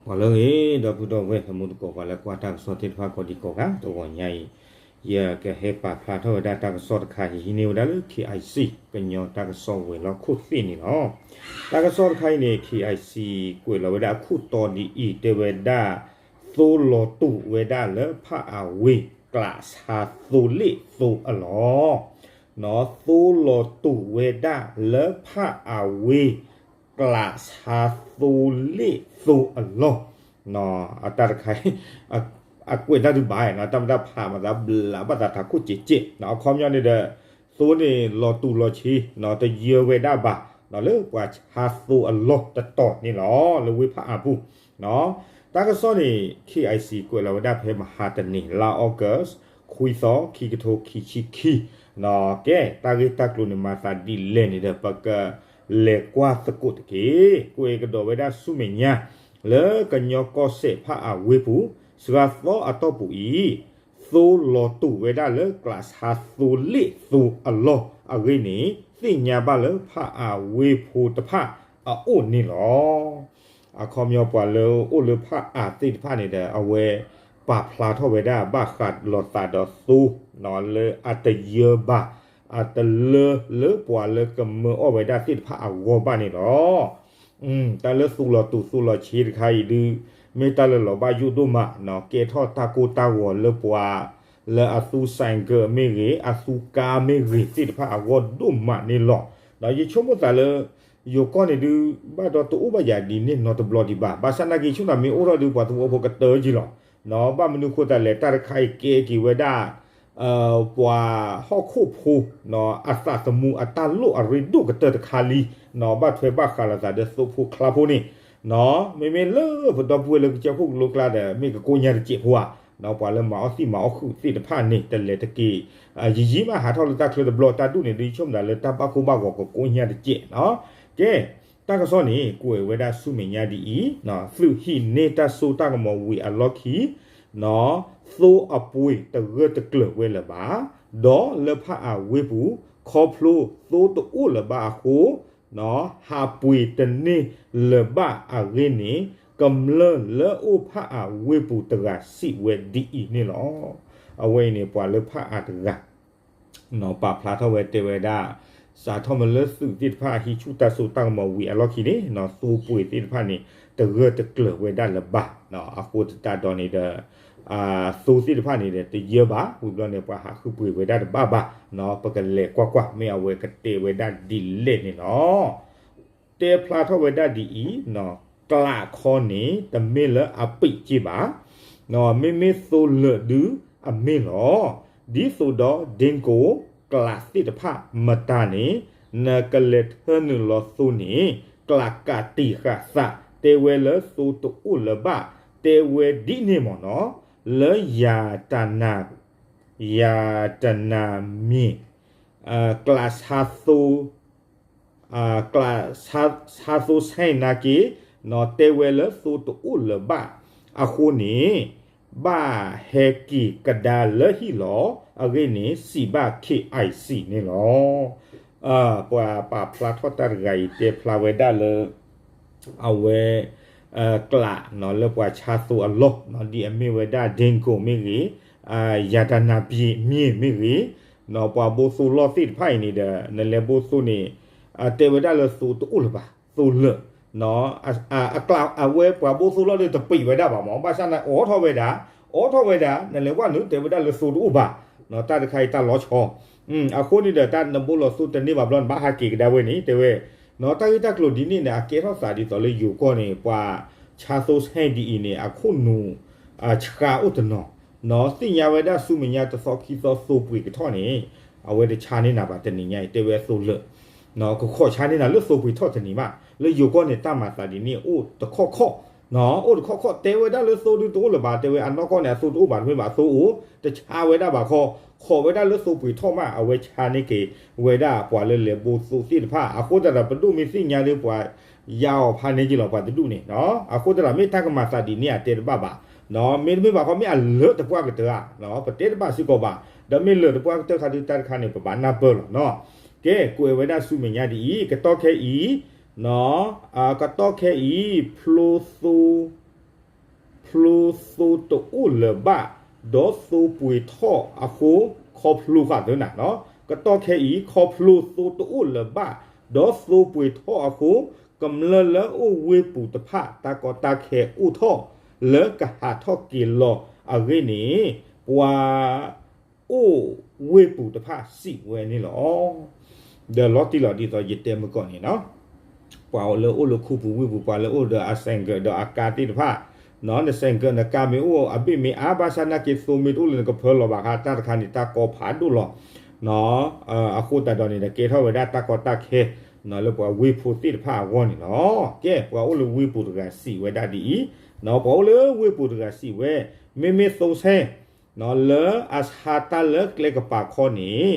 ပှၤလၢအဂ့ၤ ဒီပုၢ်ဒီဝဲၢ် သမူသကိး ပှၤလၢကွၢ်တၢ်ကစီၣ်သ့ၣ်တဖၣ် ကိးဒံကိးဂၤ တဂီၤညါအံၤ ယကဟဲပာ်ဖျါထီၣ်ဝဲဒၣ်တၢ်ကစီၣ်တခါ ဟံးန့ၢ်ဝဲဒၣ်လၢ KIC ကညီတၢ်ကစီၣ်ဝဲၤလီၢ်ခိၣ်သ့ၣ်န့ၣ်လီၤ. တၢ်ကစီၣ်တခါအံၤန့ၣ် KIC ကွဲးလီၤဝဲဒၣ်အခိၣ်တီဒ်အံၤ တဲဝဲဒၣ် သိလီၤတူာ်ဝဲဒၣ်လၢဖးအၤဝ့ၢ် ကျးဆါသိလ့ၣ်သိအလီၢ် သိလီၤတူာ်ဝဲဒၣ်လၢဖးအၤဝ့ၢ် ကျးဆါသိလ့ၣ်သိအလီၢ်, အတၢ်တခါ အကွဲးတၢ်ဒုးဘၣ် တၢ်မတၤဖးမၤသးဘျးဘၣ်သးထးခိၣ်စဲးကဲး အခီပညီန့ၣ်ဒီး သိန့ၣ်လီၤတူာ်လီၤဆ့ တယၢဝဲဒၣ်ဘၣ် လၢပှၤဆါသိအလီၢ်တတီၤန့ၣ်လီၤ လၢဝ့ၢ်ဖးအၤပူၤ တၢ်ကစီၣ်န့ၣ် KIC ကွဲးလီၤဝဲဒၣ်ဖဲမဟါတနံၤ လါ August ခွံသီ ခံကထိခံဆံခံ, ကဲ တၢ်ဂ့ၢ်တၢ်ကျိၤန့ၣ် မၤသးဒ်လဲၣ်န့ၣ်ဒီး ပကလဲၤကွၢ်သကိးတက့ၢ်. ကွဲးကဒီးဝဲဒၣ်ဆူမဲာ်ညါ လၢကညီကီၢ်စဲၣ်ဖးအၤဝ့ၢ်ပူၤ စှၤသီအတီၢ်ပူၤအံၤ သိလီၤတူာ်ဝဲဒၣ်လၢကျးဆါသိလ့ၣ်သိအလီၢ်အဂ့ၢ်န့ၣ် သ့ၣ်ညါဘၣ်လၢဖးအၤဝ့ၢ်ဖိတဖၣ်အအိၣ်န့ၣ်လီၤ. အခီပညီပှၤလၢအိၣ်လၢဖးအၤသ့ၣ်တဖၣ်န့ၣ်ဒီး အဝဲပာ်ဖျါထီၣ်ဝဲဒၣ် ဘၣ်ဃးလိာ်သးဒီးသိ လၢအတယၢဘၣ် အတလၢလၢပှၤလၢကမၢအီၣ်ဝဲဒၣ်သ့ၣ်တဖၣ်အဂီၢ်ဘၣ်န့ၣ်လီၤ. တၢ်လၢသိလီၤတူာ်သိလီၤဆ့တခါအံၤဒုး မ့ၢ်တၢ်လၢလီၤဘၣ်ယိၣ်ဒိၣ်မး ကဲထီၣ်တၢ်ကိၢ်တၢ်ဂီၤလၢပှၤ လၢအသူ ဆိုင်ကယ် မ့ၢ်ဂ့ၤ အသူကါမ့ၢ်ဂ့ၤသ့ၣ်တဖၣ်အဂီၢ်ဒိၣ်မးန့ၣ်လီၤ. ဒီးယဆိကမိၣ်သးလၢ ယိၤကီၢ်န့ၣ်ဒုး ဘၣ်ဒီးတအိၣ်ဘၣ်ယၤဒ်န့ၣ်နီတဘျီဒံးဘၣ်. ဘၣ်ဆၣ်နာ်က့ ဆိကမိၣ်မ့ၢ်အိၣ်ထီၣ်ဒုး ပှၤသဝီဖိကတၢၢ်က့ၤလီၤ. ဘၣ်မနုၤဃိသတးလဲၣ် တၢ်တခါအံၤကဲက့ၤဝဲဒၣ် ပှၤဟီၣ်ခိၣ်ဖိ အသးသမူအတၢ်လိၣ်အရ့ဒိၣ်ကတၢၢ်တခါလံ. ဘၣ်ထွဲဘၣ်ဃးလိာ်သးဒီးသိဖိချါဖိန့ၣ် မ့မ့ၢ်လၢပဒီပုၢ်ဝဲၢ်လၢကစၢၢ်ခိၣ်ကလိကျါဒီး မ့ၢ်ကကိးညါတစဲးဖိဧါ. ပှၤလၢမၤအီၣ်သံၣ်မၤအီၣ်ဃုာ်သ့ၣ်တဖၣ်န့ၣ် တလဲၤတက့ၢ် ယံာ်ယံာ်မးဟးထီၣ်လၢတၢ်ချၢတဘျီ တၢ်ဒူၣ်န့ၣ်ဒုး ယဆိကမိၣ်သးလၢတၢ်ဘၣ်ခိၣ်ဘၣ်ဂီၤကကိးညါတစဲး. ကဲ တၢ်ကစီၣ်န့ၣ် ကွဲးဝဲဒၣ်ဆူမဲာ်ညါဒ်အံၤ, သုးဟံးန့ၢ်တၢ်စိတၢ်ကမီၤဝံၤအလီၢ်ခံ သိအပှ့ၤတဂၢၢ်တကျၢၤဝဲလၢၤဘၣ်, ဒီးလၢဖးအၤဝ့ၢ်ပူၤ ခီဖျိသိတအိၣ်လၢၤဘၣ်အဃိ ဟးပှ့ၤတန့ၢ်လၢၤဘၣ်အဂ့ၢ်န့ၣ် ကမျၢၢ်လၢအိၣ်ဖးအၤဝ့ၢ်ပူၤတဂၤစံးဝဲဒ်အံၤန့ၣ်လီၤ. အဝဲအံၤန့ၣ် ပှၤလၢဖးအၤတဂၤ ပာ်ဖျါထီၣ်ဝဲတဲဝဲဒၣ် စးထီၣ်မ့ၢ်လၢသုးသ့ၣ်တဖၣ်ဟံးဆူၣ်တၢ်စိတၢ်ကမီၤဝံၤအလီၢ်ခံန့ၣ် သိပှ့ၤသ့ၣ်တဖၣ်န့ၣ် တဂၢၢ်တကျၢၤဝဲဒၣ်လၢၤဘၣ်. အဃိသတးဒီးန့ၣ်ဒီး သိသ့ၣ်တဖၣ်န့ၣ်ဒီး တယၢဘၣ် ဝံၤဘျီန့ၣ် ပှၤဟးဃုပှ့ၤဝဲဒၣ်တဘၣ်ဘၣ်. ပကလဲၤကွၢ်ကွၢ် မ့ၢ်အဝဲကတဲဝဲဒၣ်ဒ်လဲၣ်န့ၣ်လီၤ. တဲဖျါထီၣ်ဝဲဒၣ်ဒ်အံၤ, ကျးခီန့ၣ် တမ့ၢ်လၢအပံးက့ဘၣ်, မ့မ့ၢ်သိလၢာ်ဒုးအမ့ၢ်လီၤ. ဒ်သိးဒီး ဒ့ကိ ကျးသ့ၣ်တဖၣ်မတၤန့ၣ် နကလဲၤထၢနုာ်လီၤသိန့ၣ် ကျးကးတံာ်ဃာ်သး တဲဝဲလၢသိတအိၣ်လၢၤဘၣ် တဲဝဲဒ်န့ၣ်မ့ၢ်နီၤ, လၢယၤတနၤ ယၤတနၤမ့ၢ် ကျးဆါသိ ကျးဆါသိဆဲၣ်နာ်က့ တဲဝဲလၢသိတအိၣ်လၢၤဘၣ်အဃိန့ၣ် ဘၣ်ဟဲက့ၤကဒါလၢဟံၣ်လီၤ. အဂ့ၢ်န့ၣ် စံးဘၣ် KIC န့ၣ်လီၤ. ပှၤပာ်ဖျါထီၣ်တၢ်တဂၤအံၤ တဲဖျါဝဲဒၣ်လၢ အဝဲ ကျးလၢပှၤဆါသိအလီၢ် ဒ်အမ့ၢ်ဝဲဒၣ် ဒ့ကိ မ့ၢ်ဂ့ၤ ယၤတနၤပံၤမ့ၢ်မ့ၢ်ဂ့ၤ ပှၤဘိသိလီၢ်သ့ၣ်တဖၣ်အံၤန့ၣ်ဒီး နလဲၤဘိသိန့ၣ် တဲဝဲဒၣ်လၢသိတအိၣ်လၢၤဘၣ် သိလၢာ် အဝဲပှၤဘိသိလီၢ်ဒီးတပံးဝဲဒၣ်ဘၣ်မ့ၢ် ဘၣ်ဆၣ်န့ၣ် အိးထီၣ်ဝဲဒၣ် အိးထီၣ်ဝဲဒၣ် နလဲၤဝဲနုာ်တဲဝဲဒၣ်လၢသိတအိၣ်ဘၣ် တၢ်တခါအံၤတၢ်လီၤဆီ အဃိန့ၣ်ဒီး တၢ်နဘိလီၤသိတန့ၢ်ဘၣ်ဘျီ နဘၣ်ဟးက့ၤကဒါဝဲန့ၣ် တဲဝဲ တၢ်ဂ့ၢ်တၢ်ကျိၤဒ်န့ၣ်န့ၣ် အကဲထီၣ်သးဒ်သိးလၢယိၤကီၢ်န့ၣ် ပှၤဆါသိဆဲၣ်ဒ်အံၤန့ၣ် အခိၣ်နူာ် ဆှါအိၣ်တနီၤ သ့ၣ်ညါဝဲဒၣ်ဆူမဲာ်ညါတသီခံသီသိပှ့ၤကထီၣ်န့ၣ် အဝဲတဆါန့ၢ်နၤဘၣ်တနံၤညါအံၤ တဲဝဲအသိလၢာ် ကခိးဆါန့ၢ်နၤလၢသိပှ့ၤထီၣ်တနံၤမး လၢယိၤကီၢ်န့ၣ် တၢ်မၤသးဒ်န့ၣ် အိၣ်တခီၣ်ခီၣ် အိၣ်တခီၣ်ခီၣ် တဲဝဲဒၣ်လၢသိဒုတအိၣ်လၢၤဘၣ် တဲဝဲအနီၢ်ကီၢ်န့ၣ် အသိတအိၣ်ဘၣ် တမ့ၢ်ဘၣ်သိအိၣ် တဆါဝဲဒၣ်ဘၣ်ခီ ခိးဝဲဒၣ်လၢသိပှ့ၤထီၣ်မး အဝဲဆါန့ၢ်က့ၤဝဲဒၣ်ပှၤလၢလဲၤဘိသိသ့ၣ်တဖၣ် အဃိသတးဒီးပဒိၣ်မ့ၢ်သ့ၣ်ညါဒီးပှၤ ယါအီၤဖးန့ၢ်က့ၤလီၤပှၤတဒူၣ်န့ၣ် အဃိသတးဒီးမ့ၢ်တၢ်ကမၤသးဒ်န့ၣ် အတဲတဘၣ်ဘၣ် မ့တမ့ၢ်ဘၣ်ခီ မ့ၢ်အလၢတပှၢ်ကတၢၢ်ဧါ ပတဲတဘၣ်စ့ၢ်ကီးဘၣ် ဒီးမ့ၢ်လၢတပှၢ်ကတၢၢ်ခါဒုးတၢ်တခါန့ၣ် ပဘၣ်နၢ်ပၢၢ်လီၤနီၤ ကဲ ကွဲးဝဲဒၣ်ဆူမဲာ်ညါဒ်အံၤ ကတီၢ်ခဲအံၤ ကတီၢ်ခဲအံၤ ဖျိသိ ခီဖျိသိတအိၣ်လၢၤဘၣ်, ဒီးသိပှ့ၤထီၣ်အဃိ, ခီဖျိဃာ်သၢနၤ, ကတီၢ်ခဲအံၤ ခီဖျိသိတအိၣ်လၢၤဘၣ်, ဒီးသိပှ့ၤထီၣ်အဃိ, ကမျၢၢ်လၢအိၣ်ဝ့ၢ်ပူၤတဖၣ် တၢ်ကီတၢ်ခဲအိၣ်ထီၣ်လၢကဟးထီၣ်က့ၤလီၤအဂ့ၢ်န့ၣ်, ပှၤ အိၣ်ဝ့ၢ်ပူၤတဖၣ်စံးဝဲန့ၣ်လီၤ. ဒီးလီၤတံၢ်လီၤဒ်သိးယတဲမုၢ်ကီၢ်န့ၣ်လီၤ. ပှၤလၢအိၣ်လၢခူပူၤဝ့ၢ်ပူၤ ပှၤလၢအိၣ်ဒီးအ ဆိုင်ကယ် ဒီးအ car သ့ၣ်တဖၣ်, န ဆိုင်ကယ် န car မ့ၢ်အိၣ်အဘ့ၣ်မ့ၢ်အါဘၣ်ဆၣ် နာ်က့သိမ့ၢ်တအိၣ်လၢနကဖၢလီၤဘၣ်ဃး တၢ်တခါန့ၣ် တၢ်ကီဖးဒိၣ်လီၤ. အဃိသတးဒီးန့ၣ်ဒီး ကဲထီၣ်ဝဲဒၣ်တၢ်ကီတၢ်ခဲ လၢပှၤဝ့ၢ်ဖိသ့ၣ်တဖၣ်အဂီၢ်န့ၣ်လီၤ. ကဲ ပှၤအိၣ်လၢဝ့ၢ်ပူၤတဂၤစံးဝဲဒၣ်ဒ်အံၤ, ပှၤအိၣ်လၢဝ့ၢ်ပူၤတဂၤစံးဝဲ, မ့မ့ၢ်သိဆဲ လၢအဆါတၢ်လၢကျဲကပၤခီန့ၣ်,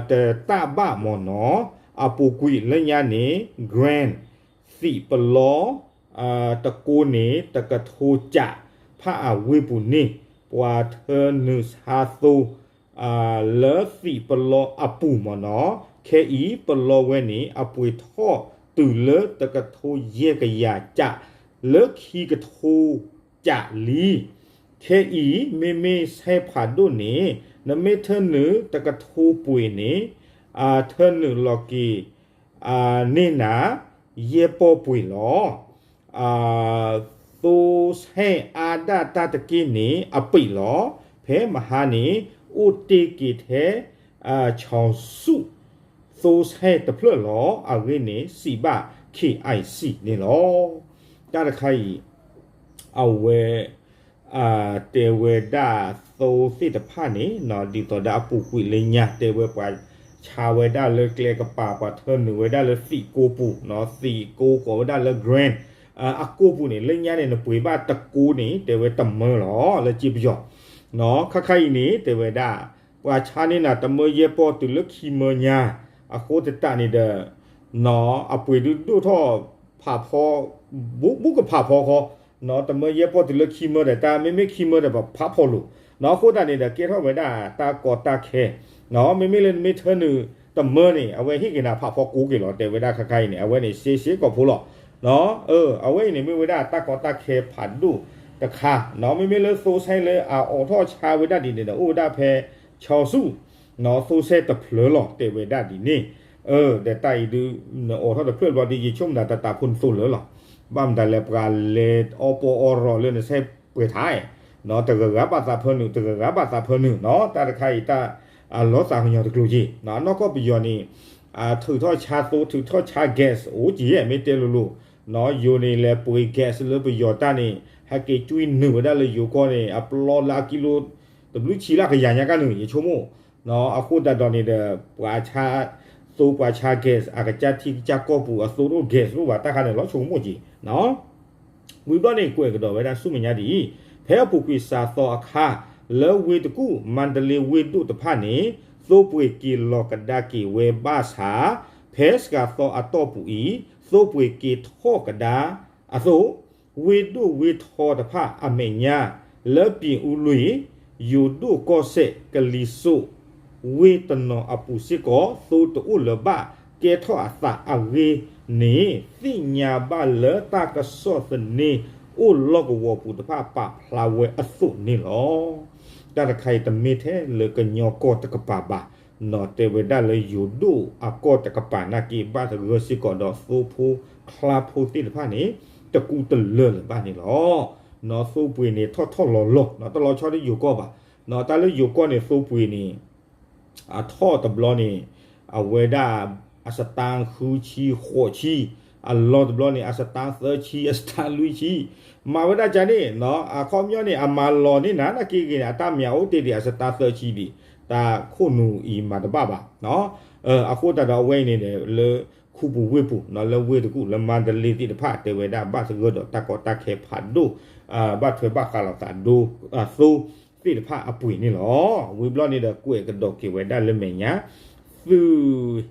တတၢ်ဘၣ်မ့ၢ်နီၤ, အပူၤကွံာ်လၢညါန့ၣ် grant သံးပလီ တကိးန့ၣ် တကထိကး ဖးအဝ့ၢ်ပူၤန့ၣ် ပှၤထၢနုာ်ဆါသိ လၢသံးပလီအပူၤမ့ၢ်နီၤ, ခဲအံၤပလီဝဲန့ၣ် အပှ့ၤထီၣ်တုၤလၢတကထိယဲၢ်ကယၤကး လၢခံကထိကးလံ. ခဲအံၤ မ့မ့ၢ်ဆဲဖးဒိၣ်န့ၣ် နမ့ၢ်ထၢနုာ်တကထိပှ့ၤန့ၣ် ထၢနုာ်လီၤက့ၤ န့ၢ်နၤ ယဲၢ်ပီၢ်ပှ့ၤလီၤ. သိဆဲအါဒၣ်တၢ်တက့ၢ်န့ၣ် အပံာ်လီၤ. ဖဲမဟါန့ၣ် အိၣ်တ့ၢ်က့ၤထဲ ဆီၣ်ဆူၣ် သိဆဲတဖျၢၣ်လီၤ. အဂ့ၢ်န့ၣ် စံးဘၣ် KIC န့ၣ်လီၤ. တၢ်တခါအံၤ အဝဲ တဲဝဲဒၣ်သိသ့ၣ်တဖၣ်န့ၣ် ဒ်သိးဒီးအပူၤကွံာ်လၢညါ တဲဝဲပှၤဆါဝဲဒၣ်လၢကျဲကပၤ ပှၤထၢနုာ်ဝဲဒၣ်လၢသံးကိးပူၤ, သံးကိးကိးဝဲဒၣ်လၢ grant အကိးပူၤန့ၣ် လၢညါန့ၣ် နပှ့ၤဘၣ်တကိးန့ၣ် တဲဝဲတမၢလီၤ လၢစ့ပယီၤ. ခါခါအံၤန့ၣ် တဲဝဲဒၣ် ပှၤဆါန့ၢ်နၤတမၢယဲၢ်ပီၢ်တုၤလၢခံမၢညါ, အဃိသတးန့ၣ်ဒီး အပှ့ၤဒုးဒိၣ်ထီၣ်ဖးဖီ ဘူးဘူးကဖးဖီဃီ, တမၢယဲၢ်ပီၢ်တုၤလၢခံမၢဒီး တၢ်မ့မ့ၢ်ခံမၢဒီး ပဖးဖီလိာ်, အဃိသတးန့ၣ်ဒီး ကဲထီၣ်ဝဲဒၣ်တၢ်ကီတၢ်ခဲ, မ့မ့ၢ်လၢနမ့ၢ်ထၢနုာ်တမၢန့ၣ် အဝဲဟ့ၣ်က့ၤနၤဖးဖီကိးက့ၤလီၤ တဲဝဲဒၣ်ခါခါအံၤန့ၣ် အဝဲန့ၣ် ရှဲရှဲကိာ်ဖိလီၤ. အဝဲအံၤန့ၣ် မ့ၢ်ဝဲဒၣ်တၢ်ကီတၢ်ခဲဖးဒိၣ်တခါ, မ့မ့ၢ်လၢသိဆဲလၢအအိးထီၣ်ဆါဝဲဒၣ်ဒ်န့ၣ်ဒီး အိၣ်ဝဲဒၣ်ဖဲ ဆီၣ်ဆူၣ် သိဆဲတဖျၢၣ်လီၤ တဲဝဲဒၣ်ဒ်န့ၣ်, ဒီးတၢ်အံၤဒုး နအိးထီၣ်တဖျၢၣ်ဘျီဒီး ယဆိကမိၣ်ဒၣ်တၢ်တၢ်ဖိနသိလၢာ်လီၤ. ဘၣ်မတၤလဲၣ် ပှၤလဲၤအီပီအီရီၤလၢနဆဲပှဲၤထါ, တဂၤဂၤဘၣ်သးဖၢနုာ် တဂၤဂၤဘၣ်သးဖၢနုာ်နီၤ, တၢ်တခါအံၤတၢ် အလီၤသးကညီၤတကျိၤက့ၤ, အနီၢ်ကီၢ်ပယီၤန့ၣ် ထုးထီၣ်ဆါသိ ထုးထီၣ်ဆါ gas အိၣ်က့ၤ မ့ၢ်တဲလိၤလိၤ, ယိၤန့ၣ်လဲၤပှ့ၤ gas လၢပယီၤတၢ်န့ၣ် ဟဲက့ၤကွံနုာ်ဝဲဒၣ်လၢယိၤကီၢ်န့ၣ် အပျီလၢအကံလိ တဘျုးဆံလၢကယၤညါကနုာ် ယဆိကမိၣ်, အဃိသတးဒီးန့ၣ်ဒီး ပှၤဆါသိပှၤဆါ gas အကစၢ်ထံကစၢ်ကီၢ်ပူၤ အသိတအိၣ် gas တအိၣ်ဘၣ် တၢ်ခါန့ၣ် လီၤဆိကမိၣ်က့ၤ ဝံၤဘျီန့ၣ် ကွဲးကဒီးဝဲဒၣ်ဆူမဲာ်ညါဒ်အံၤ, ဖဲအပူၤကွံာ်စးသီအခါ လၢဝ့ၢ်တကူၣ် မါတလ့ဝ့ၢ်ဒိၣ်တဖၣ်န့ၣ် သိပှ့ၤက့ၤလီၤကဒါက့ၤဝဲဘၣ်ဆၣ်, ဖဲစှၤသီအတီၢ်ပူၤအံၤ သိပှ့ၤက့ၤထီၣ်ကဒါအသိး, ဝ့ၢ်ဒိၣ်ဝ့ၢ်ထီတဖၣ်အမဲာ်ညါ လၢပံၤအူလွံၢ် ယိၤဒိၣ်ကီၢ်စဲၣ် ကလံၤစိး ဝ့ၢ်တနီၤအပူၤစ့ၢ်ကီး သိတအိၣ်လၢၤဘၣ် ကဲထီၣ်အသးအဂ့ၢ်န့ၣ် သ့ၣ်ညါဘၣ်လၢတၢ်ကစီၣ်သန့အိၣ်လီၢ်ကဝီၤပူၤတဖၣ်ပာ်ဖျါဝဲအသိးန့ၣ်လီၤ. တၢ်တခါအံၤတမ့ၢ်ထဲလၢကညီကီၢ်တကပၤဘၣ်, နီၢ်တဲဝဲဒၣ်လၢယိၤဒိၣ်အကီၢ်တကပၤနာ်က့ ဘၣ်သဂၢၢ်စ့ၢ်ကီးဒီးသိဖိချါဖိသ့ၣ်တဖၣ်န့ၣ် တကူတလၢာ်လၢၤဘၣ်န့ၣ်လီၤ. နီၢ်သိပှ့ၤန့ၣ်ထီၣ်ထီၣ်လီၤလီၤ နီၢ်တလီၤဆီလၢယိၤကီၢ်ဘၣ်, နီၢ်တၢ်လၢယိၤကီၢ်န့ၣ် သိပှ့ၤန့ၣ် အထီၣ်တဘျီန့ၣ် အဝဲဒၣ် အစတါဃုဆံဃိးဆံ, အလီၢ်တဘျီန့ၣ် အစတါသၢဆံ အစတါလွံၢ်ဆံ, မၤဝဲဒၣ်ကန့ၣ် အခီပညီန့ၣ် အမၤလီၤန့ၢ်နၤ နာ်က့ဂ့ၤန့ၣ် အတၢ်မၤအိၣ်တ့ၢ်ဒံး အစတါသၢဆံဒံး တၢ်ခိၣ်နူာ်အံၤမၤတဘၣ်ဘၣ်. အဃိသတးဒီးအဝဲအံၤန့ၣ် လၢခူပူၤဝ့ၢ်ပူၤ လၢဝ့ၢ်တကူၣ် လၢမါတလ့သ့ၣ်တဖၣ် တဲဝဲဒၣ်ဘၣ်သဂၢၢ်ဒီးတၢ်ကီတၢ်ခဲဖးဒိၣ် ဘၣ်ထွဲဘၣ်ဃးလိာ်သးဒိ သိသ့ၣ်တဖၣ်အပှ့ၤန့ၣ်လီၤ. ဝံၤဘျီန့ၣ်ဒီးကွဲးကဒီးက့ၤဝဲဒၣ်လၢမဲာ်ညါ သုး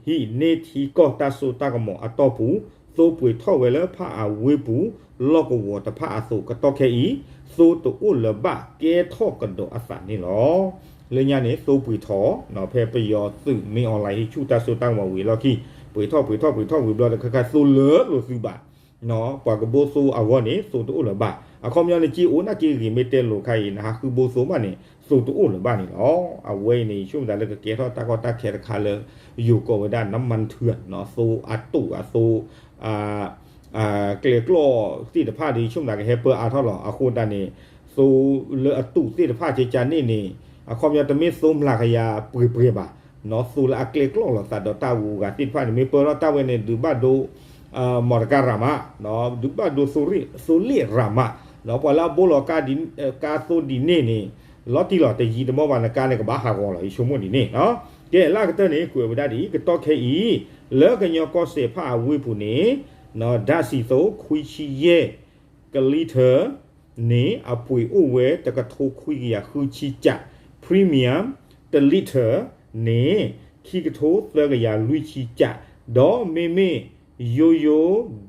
ဟံးန့ၢ်ထံကီၢ်တၢ်စိတၢ်ကမီၤအတီၢ်ပူၤ သိပှ့ၤထီၣ်ဝဲလၢဖးအဝ့ၢ်ပူၤ လီၢ်ကဝီၤတဖၣ်အသိး ကတီၢ်ခဲအံၤ သိတအိၣ်လၢၤဘၣ် ကဲထီၣ်ကဒီးအသးန့ၣ်လီၤ. လၢညါန့ၣ် သိပှ့ၤထီၣ် ဖဲပယီၤသုးမ့ၢ်အီၣ်လဲၣ်ဟ့ၣ်ဆူၣ်တၢ်စိတၢ်ကမီၤဝံၤအလီၢ်ခံ ပှ့ၤထီၣ်ပှ့ၤထီၣ်ပှ့ၤထီၣ်ဝံၤဘျီဒီး ခဲခါသိလၢာ်လိာ်သုးဘၣ် ပှၤကဘိသိအဂီၢ်န့ၣ် သိတအိၣ်လၢၤဘၣ်. အခီပညီန့ၣ် က့အိၣ်နာ်က့ဂ့ၤ မ့ၢ်တဲလိာ်ခါအံၤ နဟးဃုဘိသိမးန့ၣ် သိတအိၣ်လၢၤဘၣ်န့ၣ်လီၤ. အဝဲအံၤန့ၣ် ယဆိကမိၣ်သးလၢကကဲထီၣ်တၢ်ကီတၢ်ခဲတခါလၢ ယိၤကိးဝဲဒၣ် နမၤထူ သိအတူးအသိ ကျဲကျီၢ်သ့ၣ်တဖၣ်ဒီး ယဆိကမိၣ်သးကဟဲပၢအါထီၣ်လီၤ. အဃိသတးန့ၣ် သိလၢအတူးသ့ၣ်တဖၣ်ကကန့ၣ်န့ၣ် အခီပညီတမ့ၢ်သိမျးကယၤပှဲၤပှဲၤဘၣ်, သိလၢအကျဲကျီၢ်လိာ်သးဒီးတၢ်ဂုၤဂၤသ့ၣ်တဖၣ်န့ၣ် မ့ၢ်ပၢထီၣ်တၢ်ဝဲန့ၣ် ဒုးဘၣ်ဒိ မီတကါရၤမး, ဒုးဘၣ်ဒိ သိလ့ၣ်ရၤမး, ပှၤလၢအဘိလီၤကါသိဒ်န့ၣ်န့ၣ် လီၤတံၢ်လီၤ တယံာ်တမီၢ်ဘၣ် နကါန့ၣ်ကဘၣ်ဟးဂီၤလီၤ ယဆိကမိၣ်ဒ်န့ၣ်. ကဲ လၢအကတၢၢ်န့ၣ် ကွဲးဝဲဒၣ်ဒ်အံၤ ကတီၢ်ခဲအံၤ လၢကညီကီၢ်စဲၣ်ဖၣ်အဝ့ၢ်ပူၤန့ၣ် ဒၣ်စံသိ ခွံဆံယဲၢ် ကလံထၢၣ်န့ၣ် အပှ့ၤအိၣ်ဝဲတကထိခွံကယၤဃုဆံကး, premium တလံထၢၣ်န့ၣ် ခံကထိသၢကယၤလွံၢ်ဆံကး, ဒီးမ့မ့ၢ် ယိယိ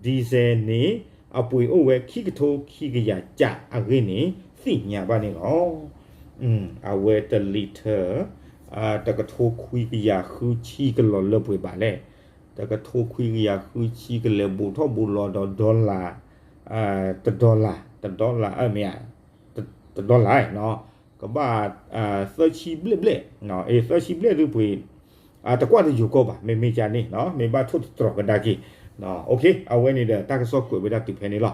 diesel န့ၣ် အပှ့ၤအိၣ်ဝဲခံကထိခံကယၤကးအဂ့ၢ်န့ၣ် သ့ၣ်ညါဘၣ်န့ၣ်လီၤ. အဝဲတလံထၢၣ် တကထိခွံကယၤဃုဆံကလီၤလၢပှဲၤဘၣ်လဲၣ်, တကထိခွံကယၤဃုဆံကလဲၤဘူးထီၣ်ဘူးလီၤဒီး dollar တ dollar တ dollar မ့ၢ်ဧါ, တ dollar ကဘၣ် သၢဆံဘျဲၣ်ဘျဲၣ်, အ့ သၢဆံဘျဲၣ်ဒုးပှ့ၤ တကွၢ်တယိၤကီၢ်ဘၣ် မ့မ့ၢ်ကန့ၣ် မ့ၢ်ဘၣ်ထိၣ်သတြီၤကဒါက့ၤ. အဝဲန့ၣ်ဒီး တၢ်ကစီၣ်ကွဲးဝဲဒၣ်တုၤဖဲန့ၣ်လီၤ.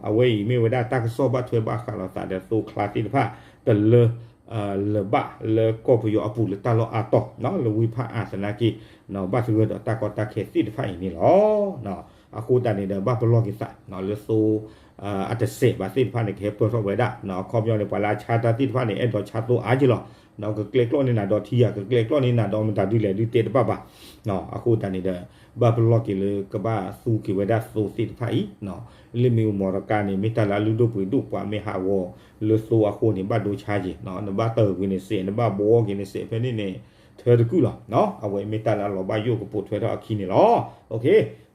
အဝဲအံၤမ့ၢ်ဝဲဒၣ်တၢ်ကစီၣ်ဘၣ်ထွဲဘၣ်ဃးလိာ်သးဒီးသိချါသ့ၣ်တဖၣ် တလၢ လၢၤဘၣ်လၢကီၢ်ပယီၤအပူၤလၢတၢ်လီၢ်အါတီၤ လၢဝံဖးအါသနာ်က့ ဘၣ်သဂၢၢ်ဒီးတၢ်ကီတၢ်ခဲသ့ၣ်တဖၣ်အံၤန့ၣ်လီၤ. အဃိသတးန့ၣ်ဒီး ဘၣ်ပလီၢ်က့ၤသး လၢသိ အတစဲးဘၣ်သ့ၣ်တဖၣ်န့ၣ် ကဟဲပၢၢ်ထီၣ်ဝဲဒၣ် အခီပညီန့ၣ် ပှၤလၢအဆါတၢ်သ့ၣ်တဖၣ်န့ၣ် အဲၣ်ဒိးဆါသိအါက့ၤလီၤ. ကကျဲကျီၢ်န့ၢ်နၤဒီးထံဧါ, ကကျဲကျီၢ်န့ၢ်နၤဒီးမတၤဒုလဲၣ်ဒုတဲတဘၣ်ဘၣ်. အဃိသတးန့ၣ်ဒီး ဘၣ်ပလီၢ်က့ၤလၢကဘၣ်သူက့ၤဝဲဒၣ်သိသ့ၣ်တဖၣ်အံၤ လၢမ့ၣ်အူမီၢ်တကါန့ၣ် မ့ၢ်တၢ်လၢအလုၢ်ဒိၣ်ပှ့ၤဒိၣ် ပှၤမ့ၢ်ဟးဂီၤလၢသိအဃိန့ၣ် ဘၣ်ဒိဆါက့ၤ, နဘၣ်တၢ်ဂ့ၤန့ၣ်စဲး နဘၣ်ဘှီက့ၤန့ၣ်စဲး ဖဲန့ၣ်န့ၣ် ထၢတကုၢ်လီၤ. အဝဲမ့ၢ်တၢ်လၢအလီၤဘၣ်ယိၣ်ကပိာ်ထွဲထီၣ်အခံန့ၣ်လီၤ.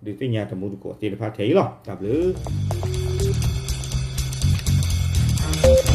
ဒုးသ့ၣ်ညါတမူတကိးသ့ၣ်တဖၣ်ထဲအံၤလီၤ. တၢ်ဘျုး